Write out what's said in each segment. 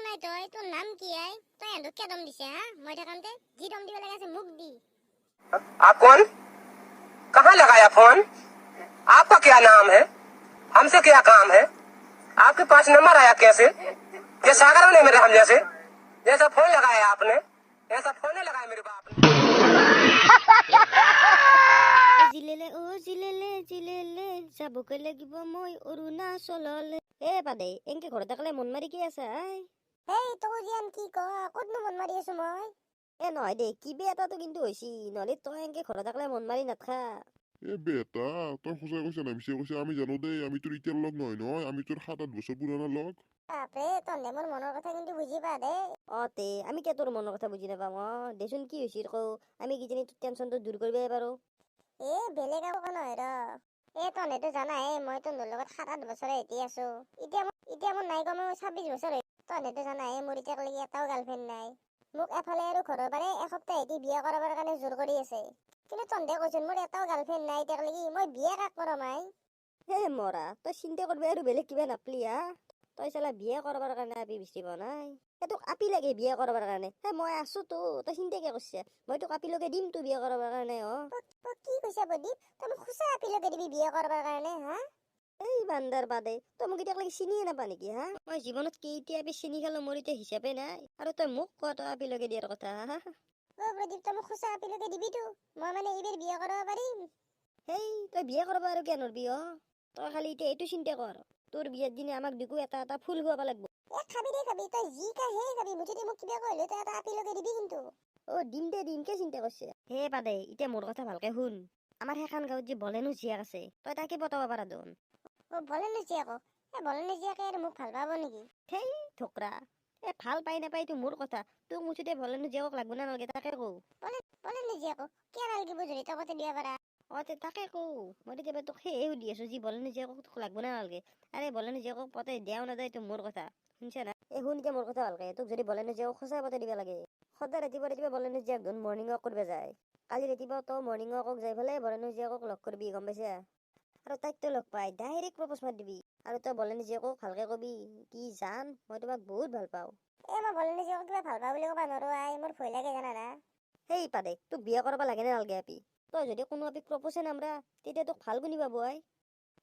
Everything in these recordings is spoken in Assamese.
নাই তই? তোৰ নাম কি আই? তই এহঁতক কিয় দম দিছে হা? মই থাকান্তে যি দম দিব লগা আছে মোক দি। आप कौन? कहाँ लगाया फोन? आपका क्या नाम है? हमसे क्या काम है? आपके पास नंबर आया कैसे? ये सागर ने मेरे हम जैसे जैसा फोन लगाया आपने, ऐसा फोन नहीं लगाया मेरे बाप ने। জিলেলে অ জিলেলে জিলেলে, যাবগৈ লাগিব মই অৰুণাচললে। এ বাদে, এনকে ঘৰত থাকলে মন মাৰি কি আছা I? হেই, তই জীয়ান কি ক? ক'তনো মন মাৰি আছো মই? এ নহয় দে, কিবা এটাতো কিন্তু হৈছি, নহ'লে তই এনকে ঘৰত থাকলে মন মাৰি নাথকা। এ বেটা, তই সঁচাই কৈছা না মিছা কৈছা আমি জানো দেই। আমি তোৰ এতিয়াৰ লগ নহয় নহয়, আমি তোৰ 7-8 বছৰ পুৰণা লগ। বাপৰে, তহঁতে মোৰ মনৰ কথা কিন্তু বুজি পা দেই। অ তে আমি কিয় তোৰ মনৰ কথা বুজি নাপাম? অ দেচোন, কি হৈছিল কৌ, আমি কিজানি তোৰ টেনচনটো দূৰ কৰিবই পাৰো। এ বেলেগ একো নহয় ৰ। এ তহঁতেতো জানাই, মই তহঁতৰ লগত 7-8 বছৰে এতিয়া আছো। এতিয়া মোৰ নাই কমেও 26 বছৰ হৈ। তহঁতেতো জানাই, মোৰ এতিয়ালৈকে এটাও গাৰ্লফ্ৰেণ্ড নাই। মোক এফালে আৰু ঘৰৰ পৰাই এসপ্তাহ এটি বিয়া কৰাবৰ কাৰণে জোৰ কৰি আছে। কিন্তু তহঁতে কৈছোন, মোৰ এটাও গাৰ্লফ্ৰেণ্ড নাই এতিয়ালৈকে, মই বিয়া কাক কৰাম আই? হে মৰা, তই চিন্তা কৰবি আৰু বেলেগ কিবা নাপলি হা? তই চালা বিয়া কৰবাৰ কাৰণে আপি বিচাৰি পোৱা নাই? এ তোক আপি লাগে বিয়া কৰবাৰ কাৰণে? হে মই আছো তো, তই চিন্তা কিয় কৰছা? মই তোক আপি লগে দিম তো বিয়া কৰবাৰ কাৰণে অ। তই কি কৈছা প্ৰদীপ? তই মোক সঁচা আপি লগে দিবি বিয়া কৰাবৰ কাৰণে হা? এই বান্দাৰ বাদে, তই মোক এতিয়ালৈকে চিনিয়ে নাপা নেকি হা? মই জীৱনত কেইটা আপি চিনি খালো, মোৰ এতিয়া হিচাপে নাই, আৰু তই মোক ক তই আপি লগে দিয়াৰ কথা হা? অ প্ৰদীপ, তই মোক সঁচা আপি লগে দিবিতো? মই মানে এইবাৰ বিয়া কৰাব পাৰিম? হেই, তই বিয়া কৰবা আৰু কিয় নৰবি অ? তই খালি এতিয়া এইটো চিন্তা কৰ, তোৰ বিয়াৰ দিনা আমাক দুকো এটা এটা ফুল খুৱাব লাগব। এ খাবি দে খাবি, তই যি খা সেই খাবি, মুঠতে মোক কিবা কৰিলে তই এটা আপি লগে দিবি কিন্তু। অ দিম দে দিম, কিয় চিন্তা কৰছে? হে বাদে, এতিয়া মোৰ কথা ভালকে শুন। আমাৰ সেইখন গাঁৱত যে বলেনো জীয়াক আছে, তই তাকে পতাব পাৰা দেখোন। অ বলেনো জীয়াক? এ বলেনো জীয়াকে আৰু মোক ভাল পাব নেকি? থেই ঠোকৰা, এ ভাল পাই নাপাই এইটো মোৰ কথা। তোক মুঠতে বলেনো জীয়াকক লাগব না নালাগে তাকে কওঁ। বলেনো জীয়াকক কিয় নালাগিব, যদি তই পতাই দিব পাৰা? অ তে তাকে কওঁ মই, তেতিয়াবা তোক সেয়ে সুধি আছো যি বলেনো জীয়াকক তোক লাগব না নালাগে। আৰে বলেনো জীয়াকক পতাই দিয়াও নাযায়, এইটো মোৰ কথা, শুনছা না? এই শুন এতিয়া মোৰ কথা ভালকে। তোক যদি বলেনো জীয়াকক সঁচাই পতাই দিব লাগে, সদায় ৰাতিপুৱা ৰাতিপুৱা বলেনো জীয়াক দেখোন মৰ্ণিং ৱাক কৰিব যায়। কালি ৰাতিপুৱা তই মৰ্ণিং ৱাকক যাই পেলাই বলেনো জীয়াকক লগ কৰবি, গম পাইছা? আৰু তাইক তই লগ পাই ডাইৰেক্ট প্ৰপ'জ মাৰি দিবি, আৰু তই বলেনো জীয়াকক ভালকে কবি কি জান, মই তোমাক বহুত ভাল পাওঁ। এ মই বলেনো জীয়াকক কিবা ভাল পাওঁ বুলি ক'ব নোৱাৰো আই, মোৰ ভয় লাগে জানা না? সেই পাদে, তোক বিয়া কৰাব লাগে নে নালাগে আপি? তই যদি কোনো আপিক প্ৰপ'জে নামৰা, তেতিয়া তোক ভাল গুণি পাব আই।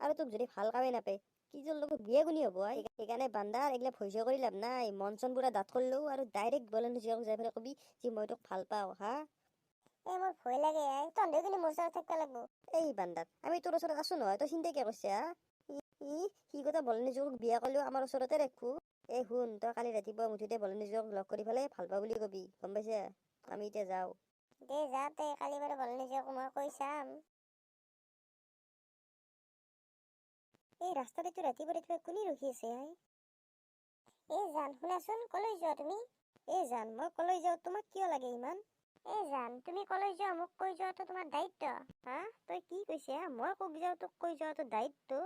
আৰু তোক যদি ভাল কামে নাপে, কি তোৰ লগত বিয়া গুণি হ'ব আই? সেইকাৰণে বান্দাৰ, এইগিলা ভয় চয় কৰি লাভ নাই। মন চন পুৰা ডাঠ কৰিলেও আৰু ডাইৰেক্ট বলেনো জীয়াকক যাই পেলাই কবি যে মই তোক ভাল পাওঁ হা। এ মোৰ ভয় লাগে আই, তহঁতেও কিন্তু মোৰ ওচৰত থাকিব লাগিব। এই বান্দাৰ, আমি তোৰ ওচৰত আছো নহয়, তই চিন্তা কিয় কৰছা হা? ই সি কথা বলেনো জীয়াকক বিয়া কৰিলেও আমাৰ ওচৰতে ৰাখো। এই শুন, তই কালি ৰাতিপুৱা মুঠতে বলেনো জীয়াকক লগ কৰি পেলাই ভাল পাওঁ বুলি কবি, গম পাইছা? আমি এতিয়া যাওঁ। দে যা তই, কালি বাৰু বলেনো জীয়াকক মই কৈ চাম। এই ৰাস্তাত এইটো ৰাতিপুৱা ৰাতিপুৱা কোনে ৰখি আছে আই? এই জান, শুনাচোন, কলৈ যোৱা তুমি? এই জান, মই কলৈ যাওঁ তোমাক কিয় লাগে ইমান? এই জান, তুমি কলৈ যোৱা মোক কৈ যোৱাটো তোমাৰ দায়িত্ব। হা, তই কি কৈছা? মই ক'ত যাওঁ তোক কৈ যোৱাটো দায়িত্ব?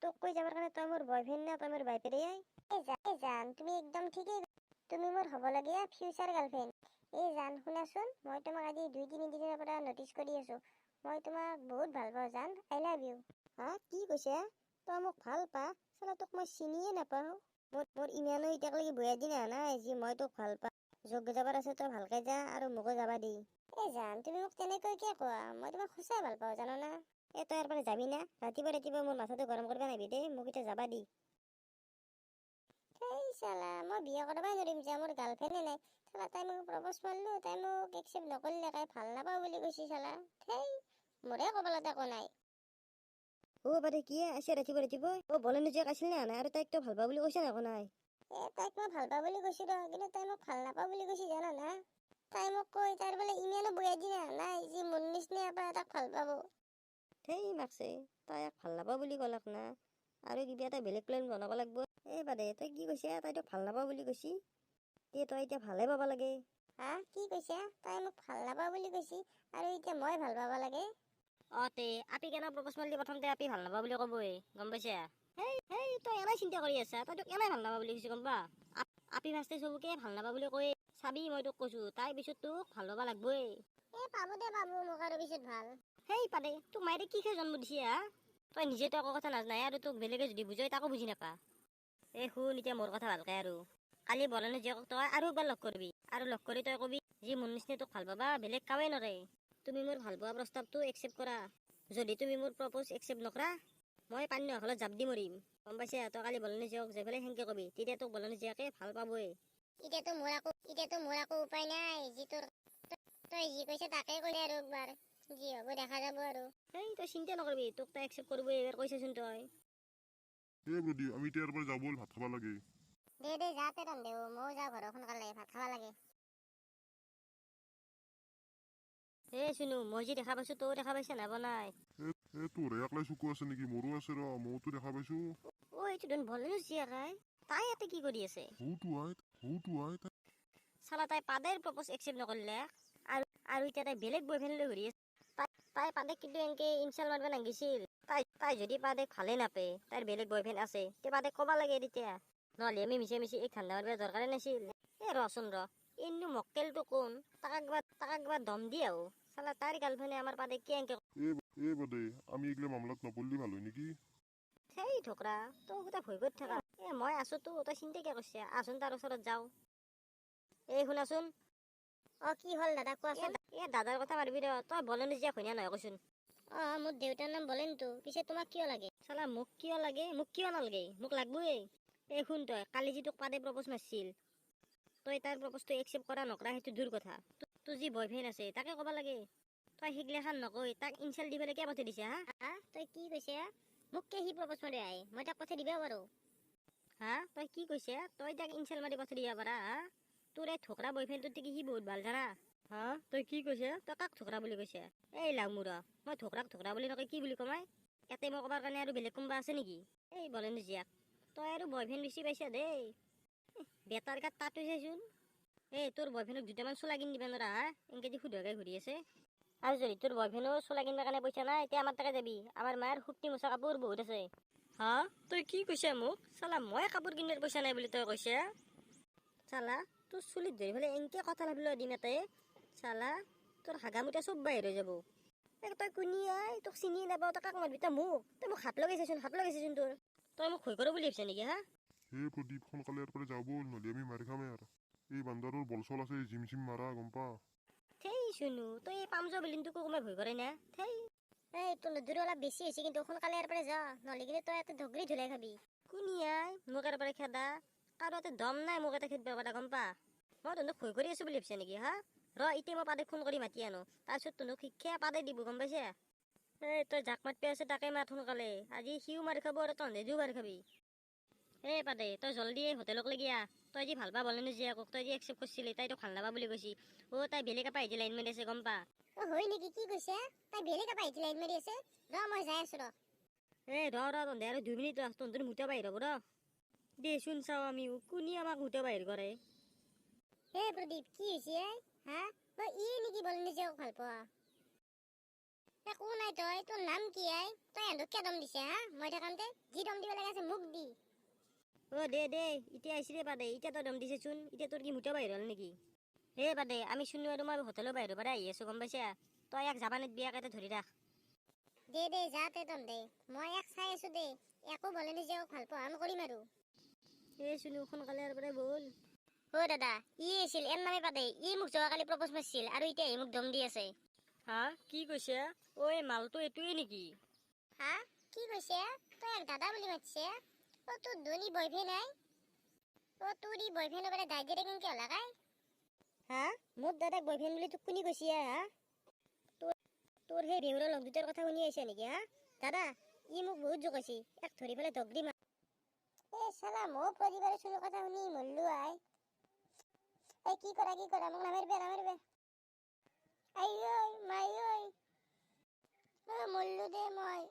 তোক কৈ যাবৰ কাৰণে তই মোৰ বয়ফ্ৰেণ্ড না তই মোৰ বাইপেৰে আই? এই জান, তুমি একদম ঠিকেই, তুমি মোৰ হ'বলগীয়া ফিউচাৰ গাৰ্লফ্ৰেণ্ড। এই জান, শুনাচোন, মই তোমাক আজি 2-3 দিনৰ পৰা নটিচ কৰি আছো। মই তোমাক বহুত ভাল পাওঁ জান, I love you. হা, কি কৈছা? তই মোক ভাল পা? চালা তোক মই চিনিয়ে নাপাওঁ। মোৰ ইমানো এতিয়ালৈকে বয়া দিন অহা নাই যি মই তোক ভাল পাওঁ। য'ত যাবাৰ আছে তই ভালকে যা আৰু মোকো যাবা দি। এই জান, তুমি মোক তেনেকৈ কিয় কোৱা? মই তোমাক সঁচাই ভাল পাওঁ জানা না? এ তই ইয়াৰ পৰা যাবি না? ৰাতিপুৱা ৰাতিপুৱা মোৰ মাথাটো গৰম কৰিব নাহিবি দেই, মোক এতিয়া যাবা দি। এই চালা, মই বিয়া কৰাবই নোৱাৰিম যা, মোৰ গাৰ্লফ্ৰেণ্ডে নাই। চালা, তাই মোক প্ৰপ'জ মাৰলো, তাই মোক একচেপ্ট নকৰিলে, তাই ভাল নাপাওঁ বুলি কৈছে চালা। থেই, মোৰে কপালত একো নাই। অ বাদে, কি আছে ৰাতিপুৱা ৰাতিপুৱা? অ বলেনো জীয়াক আছিল নে নাই? আৰু তাইক তই ভাল পাওঁ বুলি কৈছা নাই নাই? এ তাইক মই ভাল পাওঁ বুলি কৈছো ৰ, কিন্তু তাই মোক ভাল নাপাওঁ বুলি কৈছে জানা না? তাই মোক কৈ তাৰ বোলে ইমানো বয়া দিন অহা নাই যি মোৰ নিচিনা এবাৰ তাক ভাল পাব। থেই মাকছে, তাই ইয়াক ভাল নাপাওঁ বুলি ক'লাক না, আৰু কিবা এটা বেলেগ প্লেন বনাব লাগব। এই বাদে, তই কি কৈছা? তাই তোক ভাল নাপাওঁ বুলি কৈছি, তে তই এতিয়া ভালে পাব লাগে। হা, কি কৈছা? তাই মোক ভাল নাপাওঁ বুলি কৈছি আৰু এতিয়া মই ভাল পাব লাগে? অ তে আপি কেনে প্ৰপ'জ মাৰিলি প্ৰথমতে আপি ভাল নাপাওঁ বুলি ক'বই, গম পাইছা? হেই হেই, তই এনে চিন্তা কৰি আছা, তই তোক এনে ভাল নাপাওঁ বুলি কৈছি, গম পা? আপি ফাৰ্ষ্টে চবকে ভাল নাপাওঁ বুলি কয়, চাবি মই তোক কৈছো, তাই পিছত তোক ভাল পাব লাগবই। এ পাব দে পাব মোক আৰু পিছত ভাল। হেই পাদে, তোক মায়েৰে কি খাই জন্ম দিছে হা? তই নিজেতো একো কথা নাজানাই আৰু তোক বেলেগে যদি বুজাই তাকো বুজি নাপা। এই শুন এতিয়া মোৰ কথা ভালকে আৰু। কালি বলেনৰ জীয়েকক তই আৰু একবাৰ লগ কৰিবি, আৰু লগ কৰি তই কবি যি মোৰ নিচিনা তোক ভাল পাবা বেলেগ কাৱে নৰে। তুমি মোৰ ভাল পোৱা প্ৰস্তাৱটো একচেপ্ট কৰা। যদি তুমি মোৰ প্ৰপ'জ একচেপ্ট নকৰা, মই পানী নহ'লে জাপ দি মৰিম, গম পাইছা? তই কালি বলেনৰ জীয়েকক যাই পেলাই সেনকে কবি, তেতিয়া তোক বলেনৰ জীয়েকে ভাল পাবই। এতিয়াতো মোৰ একো উপায় নাই। যি তোৰ তই যি কৈছে তাকে কৰিলে আৰু একবাৰ যি হ'ব দেখা যাব আৰু। এই তই চিন্তা নকৰিবি, তোক তাই একচেপ্ট কৰিবই, এইবাৰ কৈছেচোন তই। এ প্ৰদীপ, আমি এতিয়া ইয়াৰ পৰা যাব ভাত খাব লাগে। দে দে, যাতে তন দেও, ময়ো যাওঁ ঘৰত, সোনকালে ভাত খাব লাগে। এই চুনু, মই যি দেখা পাইছো তয়ো দেখা পাইছা না বনাই? এ তোৰ একলাই চকু আছে নেকি? মোৰো আছে ৰ, মইতো দেখা পাইছো। অ, এইটো দেখোন বলেনৰ জীয়েক আই। তাই ইয়াতে কি কৰি আছে? হৌটো আই, হৌটো আই। চালা, তাই পাদেৰ প্ৰপ'জ একচেপ্ট নকৰিলে আৰু এতিয়া তাই বেলেগ বয়ফ্ৰেণ্ড লৈ ঘূৰি আছে। তাই পাদেক কিন্তু এনেকে ইনচাল্ট মাৰিব নাংগিছিল। তাই যদি পাদেক ভালে নাপায়, তাইৰ বেলেগ বয়ফ্ৰেণ্ড আছে, তে পাদেক ক'ব লাগে তেতিয়া। নহ'লে আমি মিছা মিছি এই ঠাণ্ডা মাৰিব দৰকাৰে নাছিল। এ ৰচোন ৰ, এইনো মক্কেলটো কোন? তাক একবাৰ দম দি আহো। চালা, তাইৰ গাৰ্লফ্ৰেণ্ডে আমাৰ পাদেক কি এনেকে এ এ বাদে, আমি এইগিলা মামলাত নপৰিলে ভাল হয় নেকি? সেই ঢোকৰা, তই গোটেই ভয় কৰি থাকা। এ মই আছোতো, তই চিন্তা কিয় কৰিছা? আহচোন, তাৰ ওচৰত যাওঁ। এই শুনাচোন। অ, কি হ'ল দাদা, কোৱাচোন। এ দাদাৰ কথা মাৰিবি ৰ, তই বলেনৰ জীয়েক হয় না নহয় কচোন? অ, মোৰ দেউতাৰ নাম বলেনটো। পিছে তোমাক কিয় লাগে? চালা, মোক কিয় লাগে? মোক কিয় নালাগে? মোক লাগবই। এই শুন, তই কালি যি তোক পাদে প্ৰপ'জ মাৰছিল, তই তাৰ প্ৰপ'জটো একচেপ্ট কৰা নকৰা সেইটো দূৰ কথা, তোৰ যি বয়ফ্ৰেণ্ড আছে তাকে ক'ব লাগে। তই সেইগিলাখান নকৈ তাক ইনচাল্ট দি পেলাই কিয় পঠাই দিছা, হা? হা, তই কি কৈছে? মোক কে সি প্ৰপ'জ মাৰি আহে, মই তাক পঠাই দিব পাৰো। হা, তই কি কৈছে? তই তাক ইনচাল্ট মাৰি পঠাই দিব পাৰা, হা? তোৰ এই ঠোকৰা বয়ফ্ৰেণ্ডটোত কি সি বহুত ভাল জানা? হা, তই কি কৈছে? তই কাক ঠোকৰা বুলি কৈছে? এই লাউমূৰ, মই ঠোকৰাক ঠোকৰা বুলি নকয় কি বুলি কমাই? ইয়াতে মই ক'বাৰ কাৰণে আৰু বেলেগ কোনোবা আছে নেকি? এই বলেন জীয়াক, তই আৰু বয়ফ্ৰেণ্ড বেছি পাইছা দেই। বেটাৰ গাত তাতো চাইচোন। এই তোৰ বয়ফ্ৰেণ্ডক দুটামান চোলা কিনি দিবা নোৱাৰা, হা? এনেকে যি শুধুৱাকে ঘূৰি আছে। আৰু যদি তোৰ বয়ফ্ৰেণ্ডৰ চোলা কিনিবৰ কাৰণে পইচা নাই, এতিয়া আমাৰ তাকে যাবি, আমাৰ মাৰ শুক্তি মোচা কাপোৰ বহুত আছে। হা, তই কি কৈছা মোক? চালা, মই কাপোৰ কিনিবৰ পইচা নাই বুলি তই কৈছা? চালা, তোৰ চুলিত ধৰি পেলাই এনেকে কথা ভাবিলো দিম ইয়াতে। চালা, তোৰ হাগামুটা চব বাহিৰ হৈ যাব। এই তই কোনি আই? তোক চিনি নাপাওঁ, তই কাক মাৰবি? তই মোক হাত লগাইছাচোন, হাত লগাইছাচোন তোৰ। তই মোক ভয় কৰো বুলি ভাবিছা নেকি, হা? হে প্ৰদীপ, সোনকালে ইয়াৰ পৰা যাওঁ ব'ল, নহ'লে আমি মাৰি খামেই। আৰু এই বান্দাৰৰ বল চল আছে, জিম চিম মাৰা, গম পা। থেই চুনু, তই এই পামজোৱা বিল্ডিংটোকো কোনোবাই ভয় কৰে না? থেই। এই তোৰ নদুৰ অলপ বেছি হৈছে কিন্তু, সোনকালে ইয়াৰ পৰা যা, নহ'লে কিন্তু তই ইয়াতে ধগৰি ধুলাই খাবি। কোনি আই মোক ইয়াৰ পৰা খেদা? কাৰো ইয়াতে দম নাই মোক ইয়াতে খেদব পাৰা, গম পা? মই তহঁতক ভয় কৰি আছো বুলি ভাবিছা নেকি, হা? ৰ, এতিয়া মই পাদেক ফোন কৰি মাতি আনো, তাৰপিছত তহঁতক শিক্ষা পাদে দিব, গম পাইছা? এই তই যাক মাতপে আছে তাকে মাত সোনকালে, আজি সিও মাৰি খাব আৰু তহঁতেও মাৰি খাবি। এই পাদে, তই জলদি এই হোটেলক লাগি আহ। তই যি ভাল পা বলেনৰ জীয়েকক তই যি একচেপ্ট কৰিছিলি, তাই তোক ভাল নাপা বুলি কৈছি। অ', তাই বেলেগ এপা আহি লাইন মাৰি আছে, গম পা। অ, হয় নেকি? কি কৈছে? তাই বেলেগ এপা আহি লাইন মাৰি আছে? ৰ, মই যাই আছো ৰ। এই ৰ ৰ, তহঁতে আৰু 2 মিনিট ৰ, তহঁতৰ মুঠা বাহিৰ হ'ব। ৰ দেচোন, চাওঁ আমিও কোনে আমাক মুঠা বাহিৰ কৰে। হে প্ৰদীপ, কি হৈছে এই? হা, অ, ই নেকি বলেনৰ জীয়েকক ভাল পোৱা? একো নাই। তই তোৰ নাম কি আই? তই এহঁতক কিয় দম দিছে, হা? মই থাকান্তে যি দম দিব লগা আছে মোক দি। অ, দে দে, এতিয়া আহিছি দে পাদে। এতিয়া তই দম দিছেচোন, এতিয়া তোৰ কি মুঠা বাহিৰ হ'ল নেকি? হে পাদে, আমি চুনু আৰু মই হোটেলৰ বাহিৰৰ পৰা আহি আছো, গম পাইছা? তই ইয়াক যাবা নিদিবি, ইয়াক ইয়াতে ধৰি ৰাখ। দে দে, যা তে তহঁতে, মই ইয়াক চাই আছো দে। একো বলেনৰ জীয়েকক ভাল পোৱা আন কৰিম আৰু। এই চুনু, সোনকালে ইয়াৰ পৰা ব'ল। অ দাদা, ই আছিল, এন নামে পাতে। ই মোক যোৱাকালি প্ৰপ'জ মাৰছিল আৰু এতিয়া ই মোক দম দি আছে। হা, কি কৈছে? ঐ, মালটো এইটোৱে নেকি? হা, কি কৈছে? তই এক দাদা বুলি মাতিছে? অ, তোৰ ধনী বয়ফ্ৰেণ্ড নাই? অ, তোৰ ই বয়ফ্ৰেণ্ডৰ পৰা দাইজেৰে কেনেকে হলা কাই? হা, মোৰ দাদাক বয়ফ্ৰেণ্ড বুলি তোক কোনে কৈছে, হা? তোৰ সেই বেহুৰৰ লগ দুটাৰ কথা শুনি আহিছে নেকি, হা? দাদা, ই মোক বহুত জোকাইছে, এক ধৰি পেলাই ধক দিম। এ চালা, ময়ো প্ৰদীপ আৰু চুনুৰ কথা শুনি মৰলো আই। এই কি কৰা, কি কৰা? মোক নামাৰিবে, নামাৰিবে। I ঐ মাই ঐ, অ, মৰলো দে মই।